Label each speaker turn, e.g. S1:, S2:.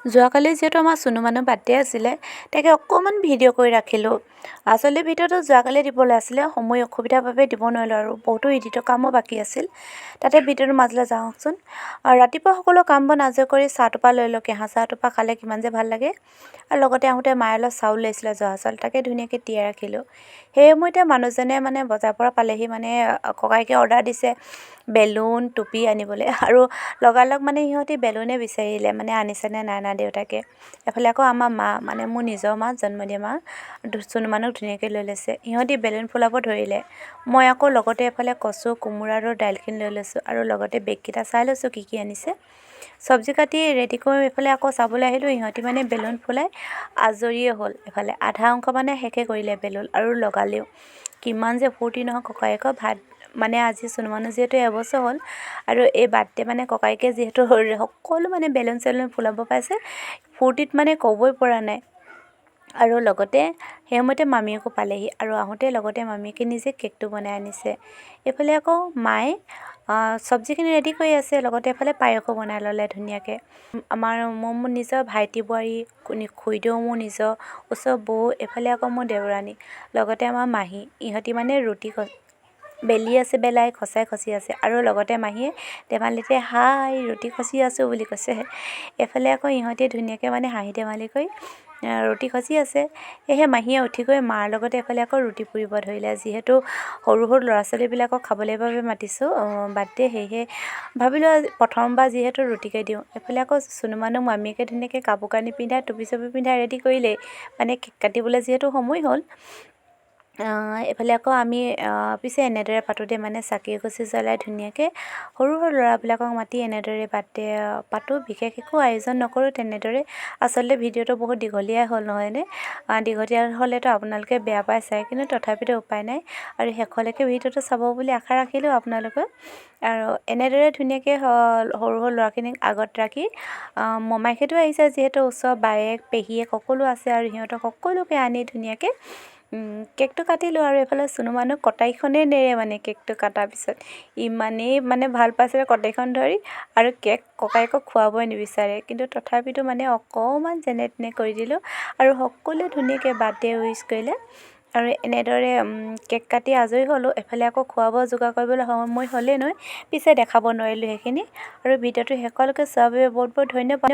S1: যোৱাকালি যিহেতু আমাৰ চুনু মানুহ বাৰ্থডে আছিলে, তাকে অকণমান ভিডিঅ' কৰি ৰাখিলোঁ। আচলতে ভিডিঅ'টো যোৱাকালি দিবলৈ আছিলে, সময় অসুবিধাৰ বাবে দিব নোৱাৰিলোঁ আৰু বহুতো এডিটৰ কামো বাকী আছিল। তাতে ভিডিঅ'টোৰ মাজলৈ যাওঁকচোন। আৰু ৰাতিপুৱা সকলো কাম বন আজৰি কৰি চাহটোপা লৈ লওঁ। কেঁহা চাহটোপা খালে কিমান যে ভাল লাগে। আৰু লগতে আহোঁতে মায়ে অলপ চাউল লৈছিলে, জহা চাউল, তাকে ধুনীয়াকৈ তিয়াই ৰাখিলোঁ। সেই সময়তে মানুহজনে মানে বজাৰৰ পৰা পালেহি, মানে ককায়েকে অৰ্ডাৰ দিছে বেলুন টুপি আনিবলৈ। আৰু লগালগ মানে সিহঁতি বেলুনে বিচাৰিলে, মানে আনিছেনে নাই অনা দেউতাকে। এফালে আকৌ আমাৰ মা, মানে মোৰ নিজৰ মা, জন্ম দিয়া মা, চুনু মানুক ধুনীয়াকৈ লৈ লৈছে। সিহঁতি বেলুন ফুলাব ধৰিলে, মই আকৌ লগতে এফালে কচু, কোমোৰা আৰু দাইলখিনি লৈ লৈছোঁ আৰু লগতে বেগকেইটা চাই লৈছোঁ কি কি আনিছে। চব্জি কাটি ৰেডি কৰি এইফালে আকৌ চাবলৈ আহিলোঁ, ইহঁতি মানে বেলুন ফুলাই আজৰিয়ে হ'ল। এফালে আধা অংশ মানে শেষে কৰিলে বেলুন আৰু লগালেও। কিমান যে ফূৰ্তি নহয় ককায়েকৰ ভাত, মানে আজি চুনু মানুহ যিহেতু এবছৰ হ'ল আৰু এই বাৰ্থডে মানে ককায়েকে যিহেতু সকলো মানে বেলুন চেলুন ফুলাব পাইছে, ফূৰ্তিত মানে ক'বই পৰা নাই। আৰু লগতে সেই সময়তে মামীয়েকো পালেহি আৰু আহোঁতে লগতে মামীয়েকে নিজে কেকটো বনাই আনিছে। এইফালে আকৌ মায়ে চব্জিখিনি ৰেডি কৰি আছে, লগতে এফালে পায়সো বনাই ল'লে ধুনীয়াকৈ। আমাৰ মোৰ নিজৰ ভাইটি বোৱাৰী, খুৰীদেউ, মোৰ নিজৰ ওচৰ বৌ, এইফালে আকৌ মোৰ দেওৰাণী, লগতে আমাৰ মাহী, ইহঁতি মানে ৰুটি বেলি আছে, বেলাই খচাই খচি আছে। আৰু লগতে মাহীয়ে ধেমালিতে হাই ৰুটি খচি আছোঁ বুলি কৈছে। এইফালে আকৌ ইহঁতে ধুনীয়াকৈ মানে হাঁহি ধেমালি কৰি ৰুটি খচি আছে। সেয়েহে মাহীয়ে উঠি গৈ মাৰ লগতে এফালে আকৌ ৰুটি পুৰিব ধৰিলে। যিহেতু সৰু সৰু ল'ৰা ছোৱালীবিলাকক খাবলৈ বাবে মাতিছোঁ বাৰ্থডে, সেয়েহে ভাবিলোঁ প্ৰথমবাৰ যিহেতু ৰুটিকে দিওঁ। এইফালে আকৌ চুনু মানুহ মামীয়েকে ধুনীয়াকৈ কাপোৰ কানি পিন্ধাই, টুপি চুপি পিন্ধাই ৰেডি কৰিলেই, মানে কেক কাটিবলৈ যিহেতু সময় হ'ল। এইফালে আকৌ আমি পিছে এনেদৰে পাতোঁতে মানে চাকি এগছি জ্বলাই ধুনীয়াকৈ সৰু সৰু ল'ৰাবিলাকক মাতি এনেদৰে বাৰ্থডে পাতোঁ। বিশেষ একো আয়োজন নকৰোঁ তেনেদৰে। আচলতে ভিডিঅ'টো বহুত দীঘলীয়াই হ'ল নহয়নে? দীঘলীয়া হ'লেতো আপোনালোকে বেয়া পাই চাই, কিন্তু তথাপিতো উপায় নাই। আৰু শেষলৈকে ভিডিঅ'টো চাব বুলি আশা ৰাখিলোঁ আপোনালোকে। আৰু এনেদৰে ধুনীয়াকৈ সৰু সৰু ল'ৰাখিনিক আগত ৰাখি, মমাইকহঁতো আহিছে যিহেতু, ওচৰ বায়েক পেহীয়েক সকলো আছে আৰু সিহঁতক সকলোকে আনি ধুনীয়াকৈ কেকটো কাটিলোঁ। আৰু এইফালে চুনু মানুহ কটাৰীখনেই নেৰে, মানে কেকটো কটাৰ পিছত ইমানেই মানে ভাল পাইছিলে কটাৰীখন ধৰি, আৰু কেক ককায়েকক খুৱাবই নিবিচাৰে। কিন্তু তথাপিতো মানে অকণমান যেনে তেনে কৰি দিলোঁ আৰু সকলোৱে ধুনীয়াকৈ বাৰ্থডে উইচ কৰিলে। আৰু এনেদৰে কেক কাটি আজৰি হ'লোঁ। এফালে আকৌ খোৱা বোৱা যোগাৰ কৰিবলৈ সময় হ'লেই নহয়, পিছে দেখাব নোৱাৰিলোঁ সেইখিনি। আৰু ভিডিঅ'টো শেষলৈকে চোৱাৰ বাবে বহুত বহুত ধন্যবাদ।